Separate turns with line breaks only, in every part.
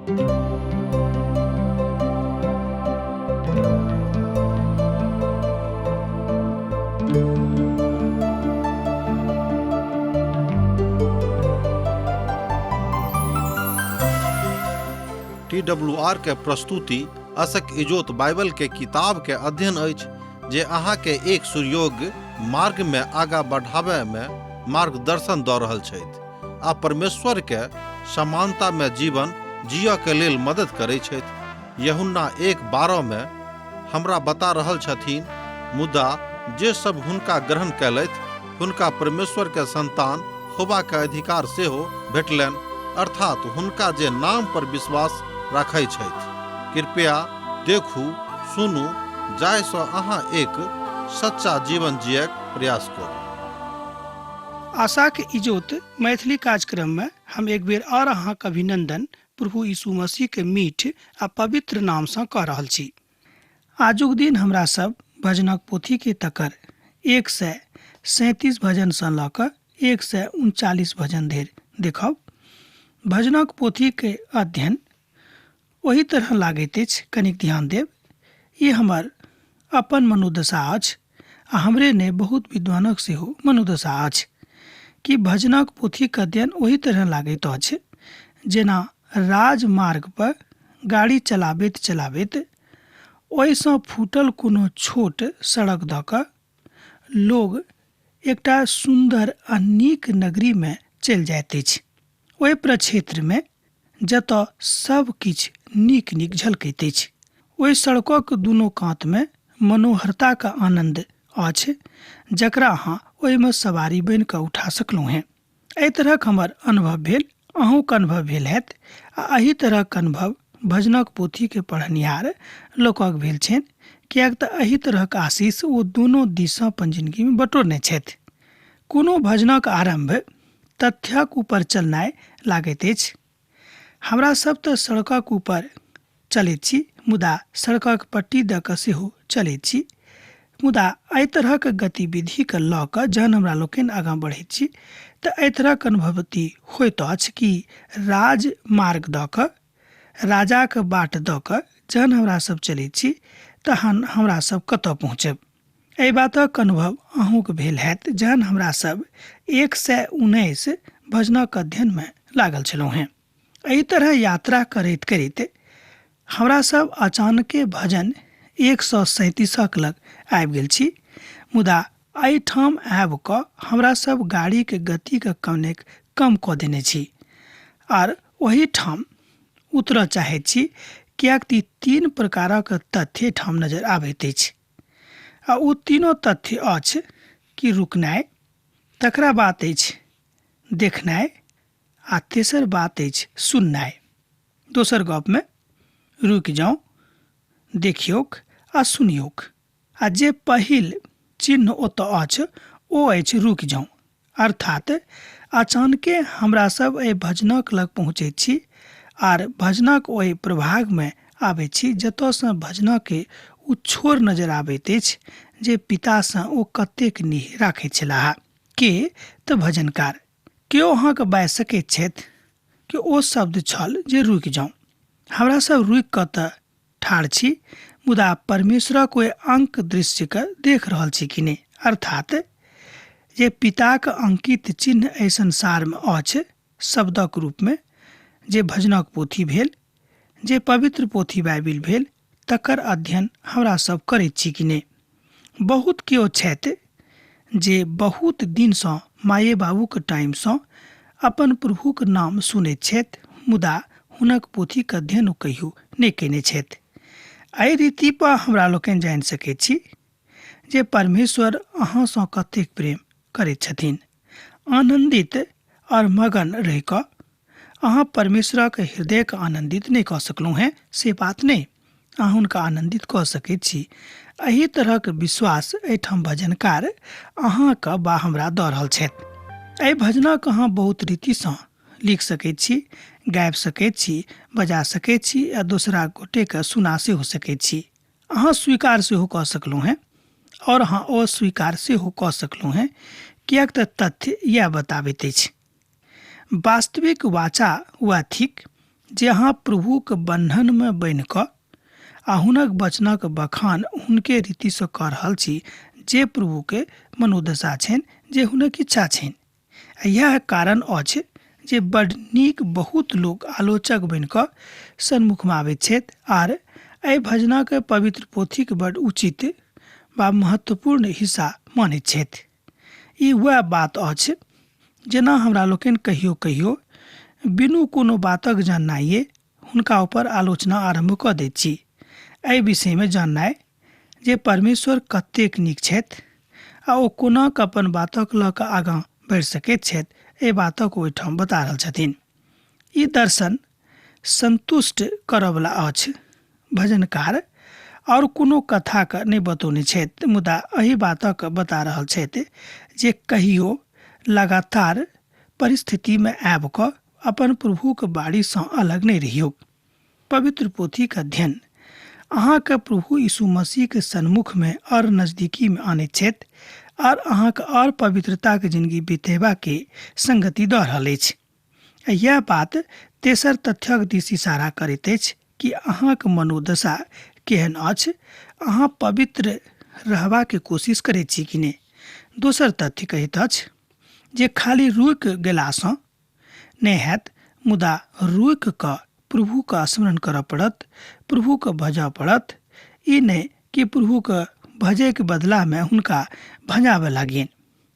T W R के प्रस्तुति असक इजोत बाइबल के किताब के अध्ययन अछि जे अहाँ के एक सुयोग्य मार्ग में आगा बढ़ाबय में मार्गदर्शन दऽ रहल छथि आ परमेश्वर के समानता में जीवन जियऽ के लेल मदद करै छथि। यूहन्ना 1:12 में हमरा बता रहल छथिन, मुदा जे सब हुनका ग्रहण कयलथि हुनका परमेश्वर के संतान होबा के अधिकार सेहो भेटलनि, अर्थात हुनका जे नाम पर विश्वास राखै छथि। कृपया देखू, सुनू, जाहि सँ अहाँ एक सच्चा जीवन जियक प्रयास करू।
आशाक इजोत मैथिली कार्यक्रम में हम एक बेर और अहाँक अभिनंदन प्रभु यीशु मसीह के मीठ आ पवित्र नाम सँ कऽ रहल छी। आजुक दिन हमरा सब भजनक पोथी के तकर 137 भजन सँ लऽ कऽ 139 भजन धरि देखब। भजनक पोथी के अध्ययन ओही तरह लागैत अछि, कनिक ध्यान देब। ई हमर अपन मनोदशा अछि आ हमरे नहि बहुत विद्वानक सेहो मनोदशा अछि कि भजनक पोथीक अध्ययन ओही तरह लागैत अछि जेना राजमार्ग पर गाड़ी चलाबैत चलाबैत ओहिसँ फूटल कोनो छोट सड़क दऽ कऽ लोग एकटा सुन्दर आ नीक नगरीमे चलि जाइत अछि। ओहि प्रक्षेत्रमे जतऽ सब किछु नीक नीक झलकैत अछि। ओहि सड़कक दुनू कातमे मनोहरताक आनन्द अछि जकरा अहाँ ओहिमे सवारी बनि कऽ उठा सकलहुँ हेँ। एहि तरहक हमर अनुभव भेल, अहूँके अनुभव भेल हैत आ एहि तरहक अनुभव भजनक पोथीके पढ़निहार लोकक भेल छनि, किएक तऽ एहि तरहक आशीष ओ दुनू दिससँ अपन जिनगीमे बटोरने छथि। कोनो भजनक आरम्भ तथ्यक ऊपर चलनाइ लागैत अछि। हमरा सब तऽ सड़कक ऊपर चलैत छी, मुदा सड़कक पट्टी दऽ कऽ सेहो चलैत छी। मुदा एहि तरहक गतिविधिके लऽ कऽ जहन हमरा लोकनि आगाँ बढ़ैत छी तऽ एहि तरहक अनुभूति होइत अछि कि राजमार्ग दऽ कऽ, राजाक बाट दऽ कऽ जहन हमरा सब चलैत छी तहन हमरा सब कतऽ पहुँचब। एहि बातक अनुभव अहूँके भेल हैत जहन हमरा सब 119 भजनक अध्ययनमे लागल छलहुँ हेँ। एहि तरह यात्रा करैत करैत हमरा सब अचानके भजन 137 लग आबि गेल छी, मुदा एहिठाम आबि कऽ हमरा सब गाड़ीके गतिके कनेक कम कऽ देने छी आर ओहिठाम उतरऽ चाहैत छी, किएक तऽ ई तीन प्रकारक तथ्य एहिठाम नजर आबैत अछि आ ओ तीनो तथ्य अछि कि रुकनाइ, तकरा बात अछि देखनाइ आ तेसर बात अछि सुननाइ। दोसर गपमे रुकि जाउ, देखियौक आ सुनियौक। आ जे पहिल चिन्ह ओतऽ अछि ओ अछि रुकि जाउ, अर्थात अचानके हमरा सब एहि भजनक लग पहुँचैत छी आर भजनक ओहि प्रभागमे आबैत छी जतऽसँ भजनके ओ छोर नजर आबैत अछि जे पितासँ ओ कतेक नेह राखैत छलाह। के तऽ भजनकार। केओ अहाँके बाजि सकैत छथि कि ओ शब्द छल जे रुकि जाउ। हमरा सब रुकि कऽ तऽ ठाढ़ छी, मुदा परमेश्वरक ओहि अंक दृश्यके देख रहल छी कि नहि, अर्थात जे पिताक अंकित चिन्ह एहि संसारमे अछि शब्दक रूपमे, जे भजनक पोथी भेल, जे पवित्र पोथी बाइबिल भेल, तकर अध्ययन हमरा सब करैत छी कि नहि। बहुत केओ छथि जे बहुत दिनसँ माये बाबूके टाइमसँ अपन प्रभुक नाम सुनैत छथि, मुदा हुनक पोथीक अध्ययन ओ कहियो नहि कयने छथि। एहि रीतिपर हमरा लोकनि जानि सकैत छी जे परमेश्वर अहाँसँ कतेक प्रेम करैत छथिन। आनन्दित आओर मगन रहि कऽ अहाँ परमेश्वरक हृदयके आनन्दित नहि कऽ सकलहुँ हेँ से बात नहि, अहाँ हुनका आनन्दित कऽ सकैत छी। एहि तरहक विश्वास एहिठाम भजनकार अहाँके बा हमरा दऽ रहल छथि। एहि भजनक अहाँ बहुत रीतिसँ लिख सकैत छी, गाबि सकैत छी, बजा सकैत छी आ दोसरा गोटेके सुना सेहो सकैत छी। अहाँ स्वीकार सेहो कऽ सकलहुँ हेँ आओर अहाँ अस्वीकार सेहो कऽ सकलहुँ हेँ, किएक तऽ तथ्य इएह बताबैत अछि। वास्तविक वाचा वएह थिक जे अहाँ प्रभुक बन्धनमे बन्हि कऽ आ हुनक वचनक बखान हुनके रीतिसँ कऽ रहल छी, जे प्रभुके मनोदशा छनि, जे हुनक इच्छा छनि। इएह कारण अछि जे बड नीक बहुत लोक आलोचक बनि कऽ सन्मुखमे आबैत छथि आर एहि भजनक पवित्र पोथीक बड उचित वा महत्वपूर्ण हिस्सा मानैत छथि। ई वएह बात अछि जेना हमरा लोकनि कहियो कहियो बिनु कोनो बातक जाननाइए हुनका ऊपर आलोचना आरम्भ कऽ दैत छी। एहि विषयमे जाननाइ जे परमेश्वर कतेक नीक छथि आ ओ कोना कऽ अपन बातक लऽ कऽ आगाँ बढ़ि सकैत छथि, एहि बातक ओहिठाम बता रहल छथिन। ई दर्शन संतुष्ट करऽवला अछि। भजनकार आओर कोनो कथाक नहि बतौने छथि, मुदा एहि बातक बता रहल छथि जे कहियो लगातार परिस्थितिमे आबि कऽ अपन प्रभुक बाड़ीसँ अलग नहि रहियौक। पवित्र पोथीक अध्ययन अहाँके प्रभु यीशु मसीहके सन्मुखमे आओर नजदीकीमे आनैत छथि आओर अहाँके आओर पवित्रताके जिंदगी बितेबाके संगति दऽ रहल अछि। इएह बात तेसर तथ्यक दिस इशारा करैत अछि कि अहाँके मनोदशा केहन अछि, अहाँ पवित्र रहबाके कोशिश करैत छी कि नहि। दोसर तथ्य कहैत अछि जे खाली रुकि गेलासँ नहि हैत, मुदा रुकि कऽ प्रभुके स्मरण करऽ पड़त, प्रभुके भजऽ पड़त। ई नहि कि प्रभुके भजैके बदलामे हुनका भजाबऽ लागियनि।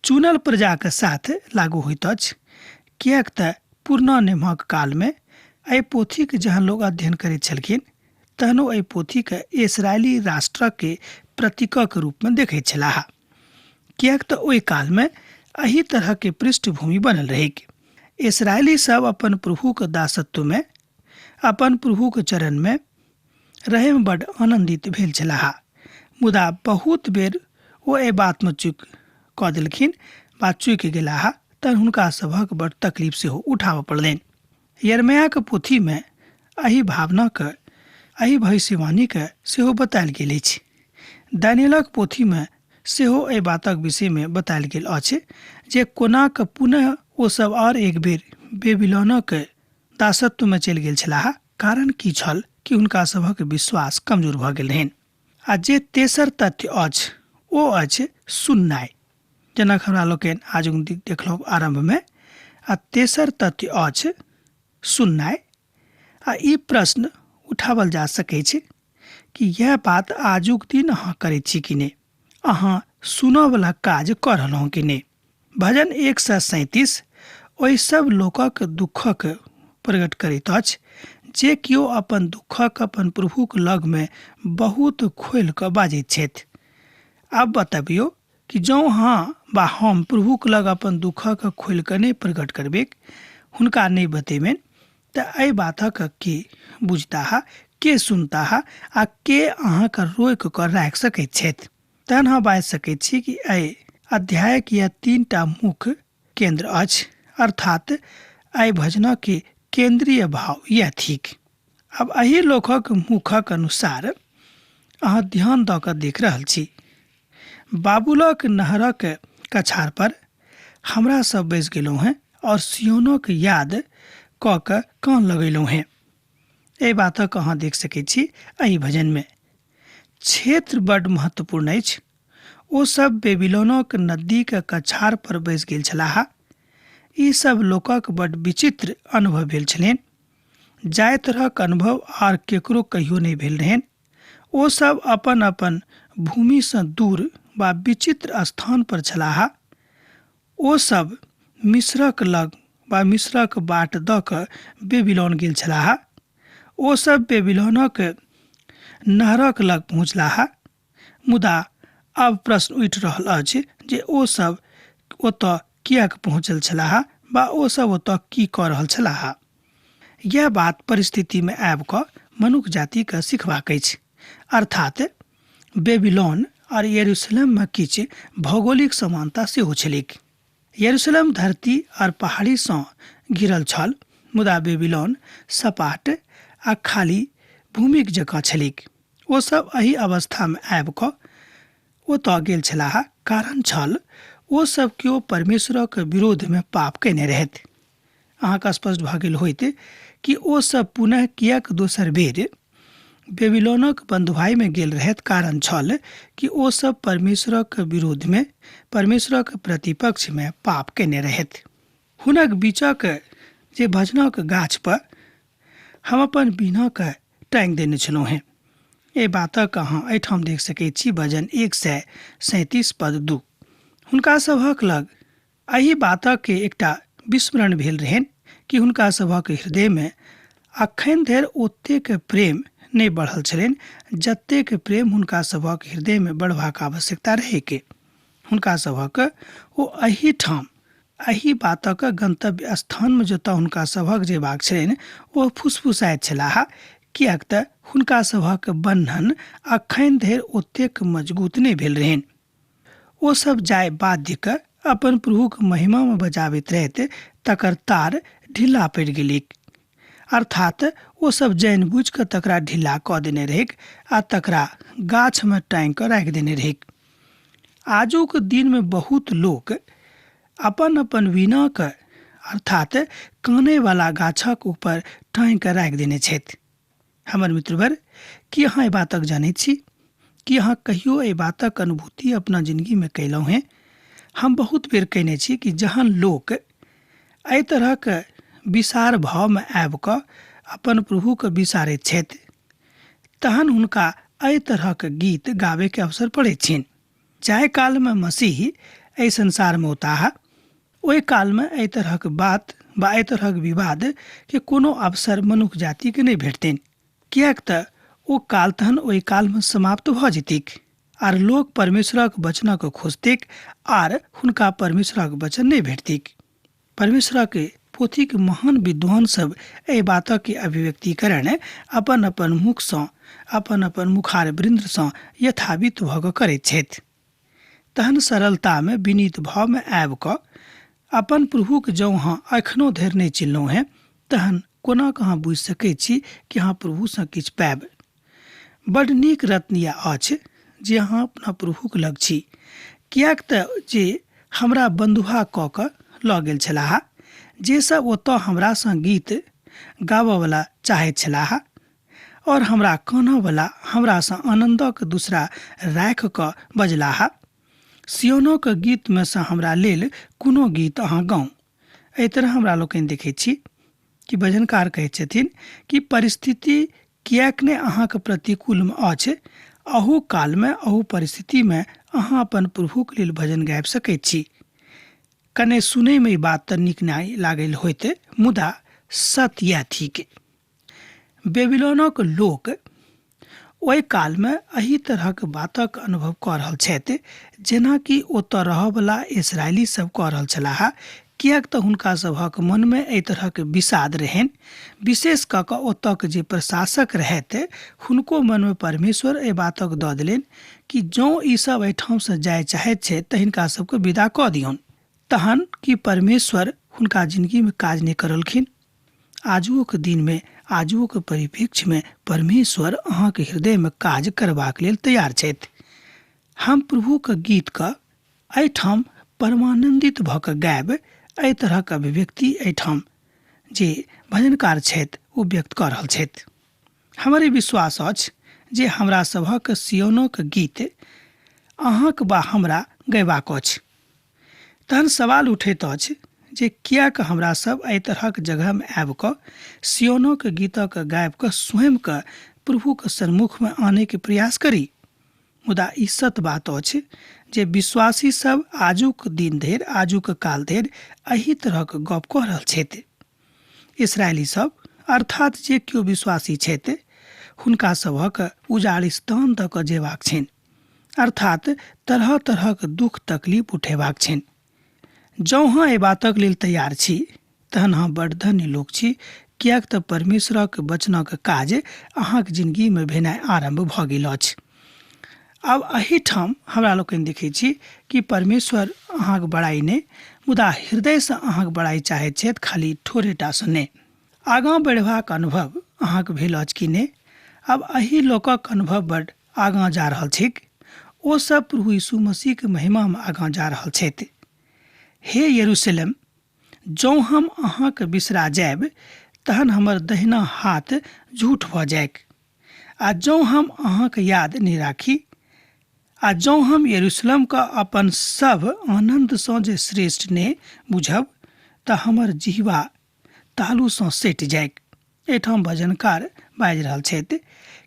चुनल प्रजाके साथ लागू होइत अछि, किएक तऽ पुरना नियमक कालमे एहि पोथीके जहन लोक अध्ययन करैत छलखिन तहन ओ एहि पोथीके इसराइली राष्ट्रके प्रतीकक रूपमे देखैत छलाह, किएक तऽ ओहि कालमे एहि तरहके पृष्ठभूमि बनल रहैक। इसराइली सब अपन प्रभुके दासत्वमे अपन प्रभुके चरणमे रहैमे बड्ड आनन्दित भेल छलाह, मुदा बहुत बेर ओ एहि बातमे चूकि कऽ देलखिन वा चूकि गेलाह, तहन हुनका सभक बड्ड तकलीफ सेहो उठाबऽ पड़लनि। यिर्मयाहके पोथीमे एहि भावनाके, एहि भविष्यवाणीके सेहो बतायल गेल अछि। दानियलक पोथीमे सेहो एहि बातक विषयमे बतायल गेल अछि जे कोना कऽ पुनः ओ सब आओर एक बेर बेबीलोनक दासत्वमे चलि गेल छलाह। कारण की छल कि हुनका सभक विश्वास कमजोर भऽ गेल रहनि। आ जे तेसर तथ्य अछि ओ अछि सुननाइ, जेना हमरा लोकनि आजुक देखलहुँ आरम्भमे। आ तेसर तथ्य अछि सुननाइ। आ ई प्रश्न उठाओल जा सकैत छै कि इएह बात आजुक दिन अहाँ करैत छी कि नहि, अहाँ सुनऽवला काज कऽ रहलहुँ कि नहि। भजन 137 ओहि सब लोकक दुःखक प्रकट करैत अछि जे केओ अपन दुःखक अपन प्रभुक लगमे बहुत खोलि कऽ बाजैत छथि। आब बतबियौ कि जँ अहाँ वा हम प्रभुक लग अपन दुःखक खोलि कऽ नहि प्रकट करबैक, हुनका नहि बतेबनि, तऽ एहि बातक के बुझताह, के सुनताह आ के अहाँके रोकि कऽ राखि सकैत छथि। तहन हम बाजि सकैत छी कि एहि अध्यायक यह तीनटा मुख्य केंद्र अछि, अर्थात एहि भजनक के केंद्रीय भाव यह थिक। आब एहि लोकक मुखक अनुसार अहाँ ध्यान दऽ कऽ देख रहल छी। बाबुलक नहरक कछार पर हमरा सब बैस गेलहुँ हेँ और सियोनक याद कऽ कऽ कान लगेलहुँ हेँ। एहि बातक अहाँ देख सकैत छी एहि भजनमे। क्षेत्र बड्ड महत्वपूर्ण अछि। ओ सब बेबीलोनक नदीक कछार पर बैस गेल छलाह। ई सब लोकक बड्ड विचित्र अनुभव भेल छलनि। जाहि तरहक अनुभव आर केकरो कहियो नहि भेल रहनि। ओ सब अपन अपन भूमिसँ दूर वा विचित्र स्थान पर छलाह। ओ सब मिस्रक लग वा मिस्रक बाट दऽ कऽ बेबीलोन गेल छलाह। ओ सब बेबीलोनक नहरक लग पहुँचलाह। मुदा आब प्रश्न उठि रहल अछि जे ओ सब ओतऽ किएक पहुँचल छलाह वा ओ सब ओतऽ की कऽ रहल छलाह। यैह बात परिस्थितिमे आबि कऽ मनुख जातिके सिखबाक अछि। अर्थात बेबीलोन आओर यरूशलेममे किछु भौगोलिक समानता सेहो छलैक। यरूशलेम धरती आओर पहाड़ीसँ घिरल छल, मुदा बेबीलोन सपाट आ खाली भूमिक जकाँ छलैक। ओ सब एहि अवस्थामे आबि कऽ ओतऽ गेल छलाह, कारण छल ओ सब केओ परमेश्वरक विरोधमे पाप कयने रहथि। अहाँके स्पष्ट भऽ गेल होइत कि ओ सब पुनः किएक दोसर बेर बेबीलोनक बन्धुआइमे गेल रहैत। कारण छल कि ओ सब परमेश्वरक विरोधमे, परमेश्वरक प्रतिपक्षमे पाप केने रहैत। हुनक बीचक जे भजनक गाछ पर हम अपन बीनाके टाँगि देने छलहुँ हेँ। एहि बातक अहाँ एहिठाम देख सकैत छी, भजन 137 पद 2। हुनका सभक लग एहि बातक एकटा विस्मरण भेल रहनि कि हुनका सभक हृदयमे अखन धरि ओतेक प्रेम नहि बढ़ल छलनि जतेक प्रेम हुनका सभक हृदयमे बढ़बाक आवश्यकता रहैके। हुनका सभक ओ एहिठाम एहि बातक गंतव्य स्थानमे जतऽ हुनका सभक जेबाक छलनि ओ फुसफुसाइत छलाह, किएक तऽ हुनका सभक बन्धन अखन धरि ओतेक मजगूत नहि भेल रहनि। ओ सब जाय बाध्यके अपन प्रभुक महिमामे बजाबैत रहैत तकर तार ढिला पड़ि गेलैक। अर्थात ओ सब जानि बुझि कऽ तकरा ढिला कऽ देने रहैक आ तकरा गाछमे टाँगि कऽ राखि देने रहैक। आजुक दिनमे बहुत लोक अपन अपन वीणाके अर्थात कानैवला गाछक ऊपर टाँगि कऽ राखि देने छथि। हमर मित्रवर, की अहाँ एहि बातक जनैत छी? की अहाँ कहियो एहि बातक अनुभूति अपना जिंदगीमे कयलहुँ हेँ? हम बहुत बेर कयने छी कि जहन लोक एहि तरहक विसार भावमे आबि कऽ अपन प्रभुके बिसारैत छथि तहन हुनका एहि तरहक गीत गाबैके अवसर पड़ैत छनि। जाहि कालमे मसीह एहि संसारमे औताह ओहि कालमे एहि तरहक बात वा एहि तरहक विवादके कोनो अवसर मनुख जातिके नहि भेटतनि, किएक तऽ ओ काल तहन ओहि कालमे समाप्त भऽ जेतैक आर लोक परमेश्वरक वचनक खोजतैक आर हुनका परमेश्वरक वचन नहि भेटतैक। परमेश्वरक पोथीक महान विद्वान सब एहि बातक अभिव्यक्तिकरण अपन अपन मुखसँ, अपन अपन मुखार वृन्दसँ यथावित भऽ कऽ करैत छथि। तहन सरलतामे विनीत भावमे आबि कऽ अपन प्रभुके जँ अहाँ एखनो धरि नहि चिन्हलहुँ हेँ तहन कोना कऽ अहाँ बुझि सकैत छी कि अहाँ प्रभुसँ किछु पायब। बड्ड नीक रत्न इएह अछि जे अहाँ अपना प्रभुक लग छी, किएक तऽ जे हमरा बन्धुआ कऽ कऽ लऽ गेल छलाह, जे सब ओतऽ हमरासँ गीत गाबऽवला चाहैत छलाह और हमरा कानऽवला हमरासँ आनन्दक दूसरा राखि कऽ बजलाह, सियोनोक गीतमे सँ हमरा लेल कोनो गीत अहाँ गाउ। एहि तरह हमरा लोकनि देखैत छी कि भजनकार कहैत छथिन कि परिस्थिति किएक नहि अहाँके प्रतिकूलमे अछि, अहू कालमे अहू परिस्थितिमे अहाँ अपन प्रभुक लेल भजन गाबि सकैत छी। कने सुनैमे ई बात तऽ नीक नहि लागल होइत, मुदा सत्य इएह थिक। बेबीलोनक लोक ओहि कालमे एहि तरहक बातक अनुभव कऽ रहल छथि जेनाकि ओतऽ रहऽवला इसराइली सब कऽ रहल छलाह, किएक तऽ हुनका सभक मनमे एहि तरहक विषाद रहनि। विशेष कऽ कऽ ओतऽक जे प्रशासक रहथि हुनको मनमे परमेश्वर एहि बातक दऽ देलनि कि जँ ई सब एहिठामसँ जाय चाहैत छथि तऽ हिनका सबके विदा कऽ दियौन। तहन कि परमेश्वर हुनका जिनगीमे काज नहि करलखिन? आजुओक दिनमे, आजुओक परिप्रेक्ष्यमे परमेश्वर अहाँके हृदयमे काज करबाक लेल तैयार छथि। हम प्रभुक गीतके एहिठाम परमानन्दित भऽ कऽ गायब, एहि तरहक अभिव्यक्ति एहिठाम जे भजनकार छथि ओ व्यक्त कऽ रहल छथि। हमर ई विश्वास अछि जे हमरा सभक सियोनक गीत अहाँक वा हमरा गयबाक अछि। तहन सवाल उठैत अछि जे किएक हमरा सब एहि तरहक जगहमे आबि कऽ सियोनक गीतक गाबि कऽ स्वयंके प्रभुक सन्मुखमे आनैके प्रयास करी। मुदा ई सत बात अछि जे विश्वासी सब आजुक दिन धरि, आजुक काल धरि एहि तरहक गप कऽ रहल छथि। इसराइली सब अर्थात जे केओ विश्वासी छथि हुनका सभक उजाड़िस्तान दऽ कऽ जेबाक छनि, अर्थात तरह तरहक दुख तकलीफ उठेबाक छनि। जँ अहाँ एहि बातक लेल तैयार छी तहन अहाँ बड़ धन्य लोक छी, किएक तऽ परमेश्वरक वचनक काज अहाँक जिनगीमे भेनाइ आरम्भ भऽ गेल अछि। आब एहिठाम हमरा लोकनि देखै छी कि परमेश्वर अहाँक बड़ाइ नहि, मुदा हृदयसँ अहाँक बड़ाइ चाहैत छथि, खाली ठोरेटासँ नहि। आगाँ बढ़बाक अनुभव अहाँक भेल अछि कि नहि? आब एहि लोकक अनुभव बड़ आगाँ जा रहल छैक। ओ सब प्रभु यीशु मसीहके महिमामे आगाँ जा रहल छथि। हे यरूशलेम, जँ हम अहाँके बिसरा जायब तहन हमर दहिना हाथ झूठ भऽ जाइक। आ जँ हम अहाँके याद नहि राखी, आ जँ हम यरूशलेमके अपन सभ आनन्दसँ जे श्रेष्ठ नहि बुझब, तऽ हमर जिह्वा तालूसँ सटि जाइक। एहिठाम भजनकार बाजि रहल छथि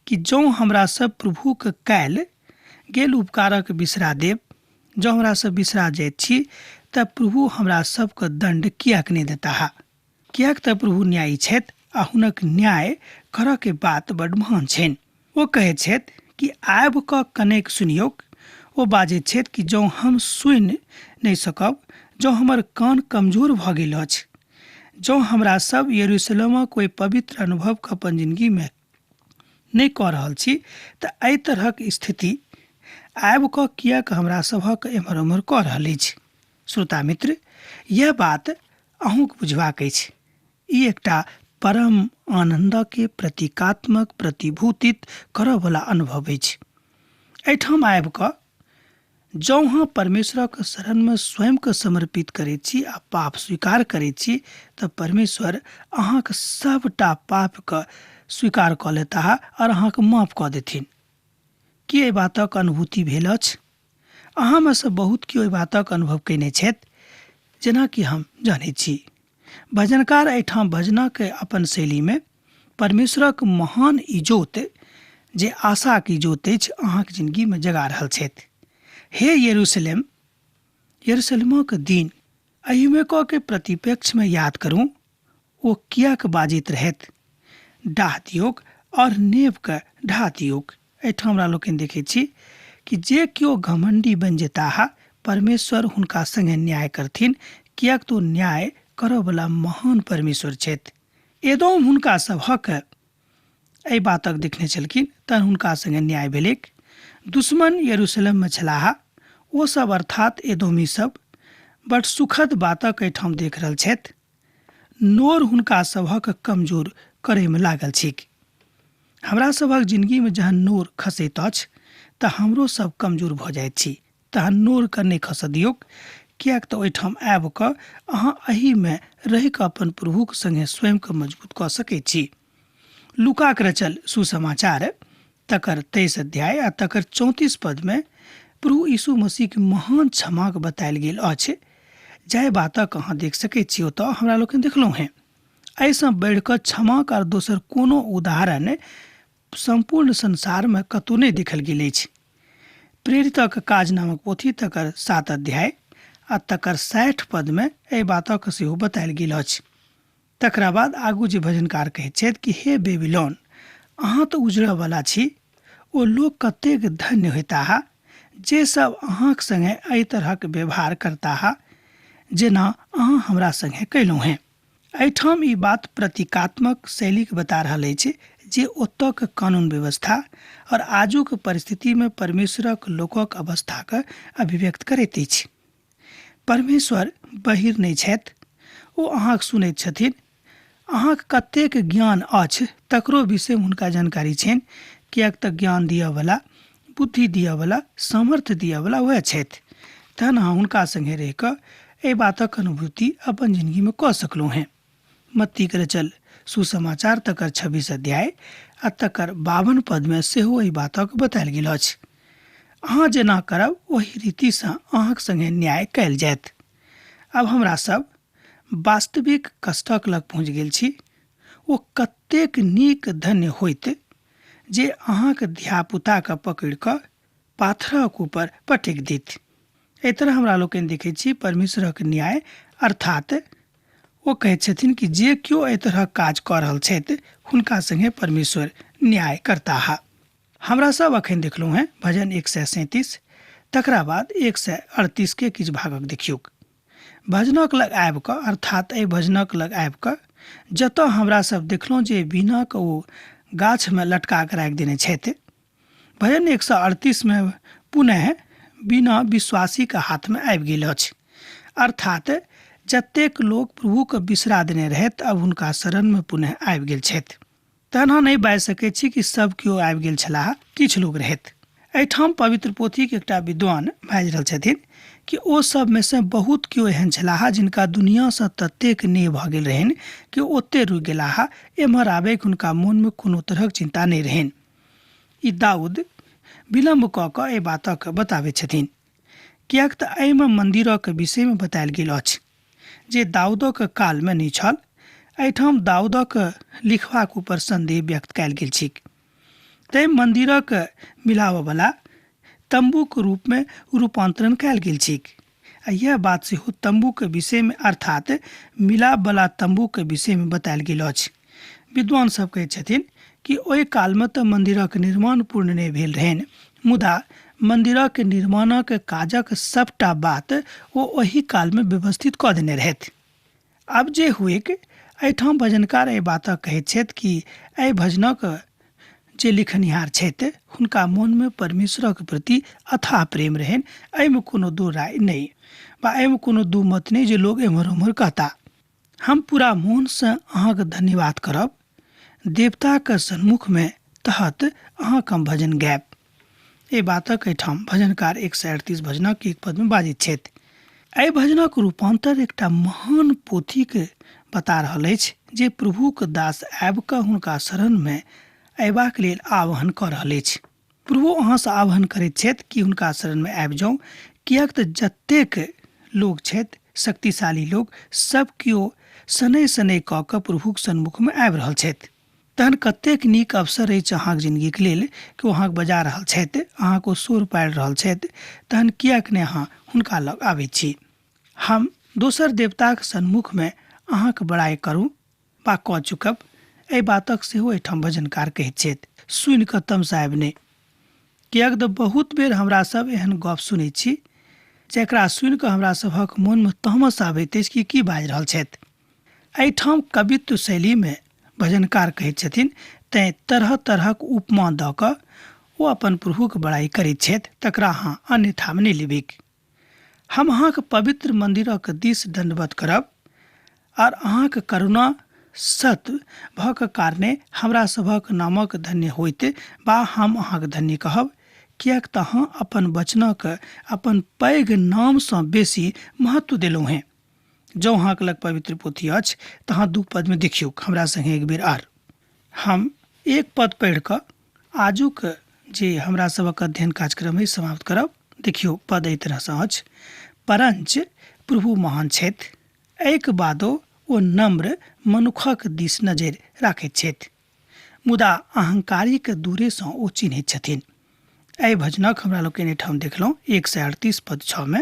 कि जँ हमरा सब प्रभुके कयल गेल उपकारक बिसरा देब, जँ हमरा सब बिसरा जाइत छी, तऽ प्रभु हमरा सबके दण्ड किएक नहि देताह? किएक तऽ प्रभु न्यायी छथि आ हुनक न्याय करऽके बात बड्ड महान छनि। ओ कहैत छथि कि आबि कऽ कनेक सुनियौक। ओ बाजैत छथि कि जँ हम सुनि नहि सकब, जँ हमर कान कमजोर भऽ गेल अछि, जँ हमरा सब यरूशलेमक ओहि पवित्र अनुभवके अपन जिनगीमे नहि कऽ रहल छी, तऽ एहि तरहक स्थिति आबि कऽ किएक हमरा सभक एम्हर ओम्हर कऽ रहल अछि? श्रोता मित्र, यह बात अहूँके बुझबाक अछि। ई एकटा परम आनन्दके प्रतीकात्मक प्रतिभूतित करऽवला अनुभव अछि। एहिठाम आबि कऽ जँ अहाँ परमेश्वरक शरणमे स्वयंके समर्पित करैत छी आ पाप स्वीकार करैत छी, तऽ परमेश्वर अहाँके सभटा पापके स्वीकार कऽ लेताह आओर अहाँके माफ कऽ देथिन। की एहि बातक अनुभूति भेल अछि? अहाँमे सँ बहुत केओ एहि बातक अनुभव कयने छथि, जेनाकि हम जनैत छी। भजनकार एहिठाम भजनक अपन शैलीमे परमेश्वरक महान इजोत, जे आशाक इजोत अछि, अहाँक जिनगीमे जगा रहल छथि। हे यरूशलेम, यरूशलेमक दिन एहिमे कऽ के प्रतिपेक्षमे याद करू, ओ किएक बाजैत रहथि, डाह दियौक और नेबके ढा दियौक। एहिठाम हमरा लोकनि देखै छी कि जे केओ घमण्डी बनि जेताह, परमेश्वर हुनका संगे न्याय करथिन, किएक तऽ ओ न्याय करऽवला महान परमेश्वर छथि। एदोम हुनका सभक एहि बातक देखने छलखिन, तहन हुनका संगे न्याय भेलैक। दुश्मन यरूशलेममे छलाह, ओ सब अर्थात एदोमी सब बड सुखद बातक एहिठाम देख रहल छथि। नोर हुनका सभक कमजोर करैमे लागल छैक। हमरा सभक जिनगीमे जहन नोर खसैत अछि तऽ हमरो सब कमजोर भऽ जाइत छी। तहन नोरके नहि खसऽ दियौक, किएक तऽ ओहिठाम आबि कऽ अहाँ एहिमे रहि कऽ अपन प्रभुक संगे स्वयंके मजबूत कऽ सकैत छी। लूकाक रचल सुसमाचार तकर 23 अध्याय आ तकर 34 पदमे प्रभु यीशु मसीहके महान क्षमाक बतायल गेल अछि। जाहि बातक अहाँ देख सकैत छी, ओतऽ हमरा लोकनि देखलहुँ हेँ। एहिसँ बढ़ि कऽ क्षमाक आर दोसर कोनो उदाहरण सम्पूर्ण संसारमे कतहु नहि देखल गेल अछि। प्रेरितक काज नामक पोथी तकर 7 अध्याय आ तकर 60 पदमे एहि बातक सेहो बतायल गेल अछि। तकरा बाद आगू जे भजनकार कहैत छथि कि हे बेबीलोन, अहाँ तऽ उजड़यवला छी, ओ लोक कतेक धन्य होयताह जे सब अहाँक संगे एहि तरहक व्यवहार करताह जेना अहाँ हमरा संगे कयलहुँ हेँ। एहिठाम ई बात प्रतीकात्मक शैलीके बता रहल अछि जे ओतऽके कानून व्यवस्था और आजुक परिस्थितिमे परमेश्वरक लोकक अवस्थाके अभिव्यक्त करैत अछि। परमेश्वर बहिर नहि छथि, ओ अहाँके सुनैत छथिन। अहाँके कतेक ज्ञान अछि तकरो विषयमे हुनका जानकारी छनि, किएक तऽ ज्ञान दिअवला, बुद्धि दिअवला, सामर्थ्य दिअवला वएह छथि। तहन अहाँ हुनका संगे रहि कऽ एहि बातक अनुभूति अपन जिनगीमे कऽ सकलहुँ हेँ। मत्तीके रचल सुसमाचार तकर 26 अध्याय आ तकर 52 पदमे सेहो एहि बातक बतायल गेल अछि। अहाँ जेना करब ओहि रीतिसँ अहाँक संगे न्याय कयल जायत। आब हमरा सब वास्तविक कष्टक लग पहुँच गेल छी। ओ कतेक नीक धन्य होइत जे अहाँक धियापुताके पकड़ि कऽ पाथरक ऊपर पटकि दैत। एहि तरह हमरा लोकनि देखैत छी परमेश्वरक न्याय, अर्थात ओ कहैत छथिन कि जे केओ एहि तरहक काज कऽ रहल छथि हुनका संगे परमेश्वर न्याय करताह। हमरा सब अखन देखलहुँ हेँ भजन 137, तकरा बाद 138 के किछु भागक देखियौक। भजनक लग आबि कऽ, अर्थात एहि भजनक लग आबि कऽ जतऽ हमरा सब देखलहुँ जे वीणाक ओ गाछमे लटका कऽ राखि देने छथि, भजन 138 मे पुनः वीणा विश्वासीके हाथमे आबि गेल अछि। अर्थात जतेक लोक प्रभुके बिसरा देने रहथि अब हुनका शरणमे पुनः आबि गेल छथि। तहन अहाँ नहि बाजि सकैत छी कि सब केओ आबि गेल छलाह, किछु लोक रहथि। एहिठाम पवित्र पोथीके एकटा विद्वान बाजि रहल छथिन कि ओ सभमे सँ बहुत केओ एहन छलाह जिनका दुनियासँ ततेक नेह भऽ गेल रहनि कि ओते रुकि गेलाह, एम्हर आबैक हुनका मोनमे कोनो तरहक चिन्ता नहि रहनि। ई दाऊद विलम्ब कऽ कऽ एहि बातक बताबैत छथिन, किएक तऽ एहिमे मन्दिरक विषयमे बतायल गेल अछि जे दाऊदक कालमे नहि छल। एहिठाम दाऊदक लिखबाक ऊपर सन्देह व्यक्त कयल गेल छैक। तैँ मन्दिरक मिलाबयवला तम्बूक रूपमे रूपान्तरण कयल गेल छैक आ इएह बात सेहो तम्बूक विषयमे अर्थात मिलापवला तम्बूक विषयमे बतायल गेल अछि। विद्वान सब कहैत छथिन कि ओहि कालमे तऽ मन्दिरक निर्माण पूर्ण नहि भेल रहनि, मुदा मन्दिरक निर्माणक काजक सबटा बात ओ ओहि कालमे व्यवस्थित कऽ देने रहथि। आब जे हुएक, एहिठाम भजनकार एहि बातक कहैत छथि कि एहि भजनक जे लिखनिहार छथि हुनका मोनमे परमेश्वरक प्रति अथाह प्रेम रहनि, एहिमे कोनो दू राय नहि वा एहिमे कोनो दू मत नहि जे लोग एम्हर ओम्हर कहता। हम पूरा मोनसँ अहाँक धन्यवाद करब, देवताक सन्मुखमे तहत अहाँक हम भजन गायब। एहि बातक एहिठाम भजनकार 138 भजनक एक पदमे बाजैत छथि। एहि भजनक रूपान्तर एकटा महान पोथीक बता रहल अछि जे प्रभुक दास आबि कऽ हुनका शरणमे अयबाक लेल आह्वान कऽ रहल अछि। प्रभु अहाँसँ आह्वान करैत छथि कि हुनका शरणमे आबि जाउ, किएक तऽ जतेक लोक छथि शक्तिशाली लोक सब केओ शनैः शनैः कऽ कऽ प्रभुक सन्मुखमे आबि रहल छथि। तहन कतेक नीक अवसर अछि अहाँक जिनगीक लेल कि ओ अहाँके बजा रहल छथि, अहाँके ओ शोर पाड़ि रहल छथि, तहन किएक नहि अहाँ हुनका लग आबैत छी। हम दोसर देवताक सन्मुखमे अहाँक बड़ाइ करू वा कऽ चुकब, एहि बातक सेहो एहिठाम भजनकार कहैत छथि। सुनि कऽ तमसायब नहि, किएक तऽ बहुत बेर हमरा सब एहन गप सुनैत छी जकरा सुनि कऽ हमरा सभक मोनमे तामस आबैत अछि कि की बाजि रहल छथि। एहिठाम कवित्व शैलीमे भजनकार कहैत छथिन, तैँ तरह तरहक उपमा दऽ कऽ ओ अपन प्रभुक बड़ाइ करैत छथि, तकरा अहाँ अन्यथामे नहि लेबैक। हम अहाँक पवित्र मन्दिरक दिस दण्डवत करब आर अहाँक करुणा सत्य भऽ कऽ कारणे हमरा सभक नामक धन्य होइत वा हम अहाँक धन्य कहब, किएक तऽ अहाँ अपन वचनक अपन पैघ नामसँ बेसी महत्व देलहुँ हेँ। जँ अहाँके लग पवित्र पोथी अछि तऽ अहाँ दू पदमे देखियौ हमरा सङ्गे एक बेर आर। हम एक पद पढ़ि कऽ आजुक जे हमरा सभक अध्ययन कार्यक्रम अछि समाप्त करब। देखियौ पद एहि तरहसँ अछि, परञ्च प्रभु महान छथि, एहिके बादो ओ नम्र मनुखक दिस नजरि राखैत छथि, मुदा अहंकारीके दूरेसँ ओ चिन्हैत छथिन। एहि भजनक हमरा लोकनि एहिठाम देखलहुँ 138 पद 6 मे।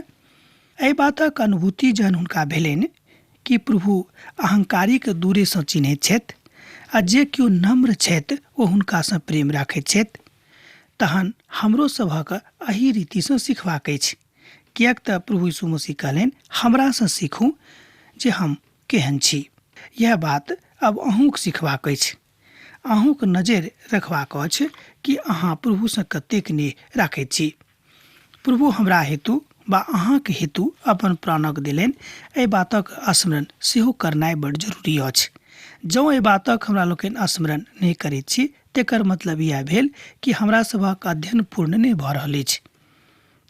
एहि बातक अनुभूति जहन हुनका भेलनि कि प्रभु अहंकारीके दूरेसँ चिन्हैत छथि आ जे केओ नम्र छथि ओ हुनकासँ प्रेम राखैत छथि, तहन हमरो सभक एहि रीतिसँ सिखबाक अछि, किएक तऽ प्रभु यीशु मसीह कहलनि हमरासँ सीखू जे हम केहन छी। यएह बात आब अहूँक सिखबाक अछि। अहूँक नजरि रखबाक अछि कि अहाँ प्रभुसँ कतेक नेह राखैत छी। प्रभु हमरा हेतु वा अहाँक हेतु अपन प्राणक देलनि, एहि बातक स्मरण सेहो करनाइ बड्ड जरूरी अछि। जँ एहि बातक हमरा लोकनि स्मरण नहि करैत छी तेकर मतलब इएह भेल कि हमरा सभक अध्ययन पूर्ण नहि भऽ रहल अछि।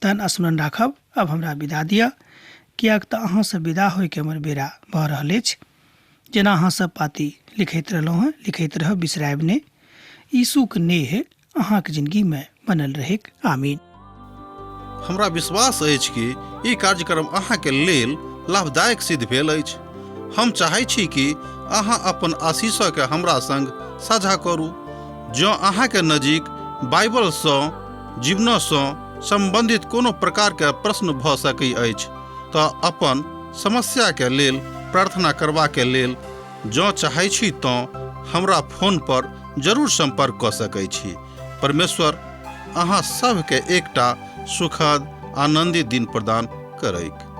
तहन स्मरण राखब। आब हमरा विदा दिअ, किएक तऽ अहाँसँ विदा होइके हमर बेरा भऽ रहल अछि। जेना अहाँ सब पाती लिखैत रहलहुँ हेँ, लिखैत रहब, बिसरायब नहि। यीशुक नेह अहाँक जिनगीमे बनल रहैक। आमीन।
हमरा विश्वास अछि कि ई कार्यक्रम अहाँके लेल लाभदायक सिद्ध भेल अछि। हम चाहै छी कि अहाँ अपन आशीषके हमरा संग साझा करू। जँ अहाँके नजीक बाइबलसँ जीवनसँ सम्बन्धित कोनो प्रकारके प्रश्न भऽ सकै अछि तऽ अपन समस्याके लेल प्रार्थना करबाके लेल जँ चाहै छी तँ हमरा फोन पर जरूर सम्पर्क कऽ सकै छी। परमेश्वर अहाँ सभके एकटा सुखद आनन्दित दिन प्रदान करैक।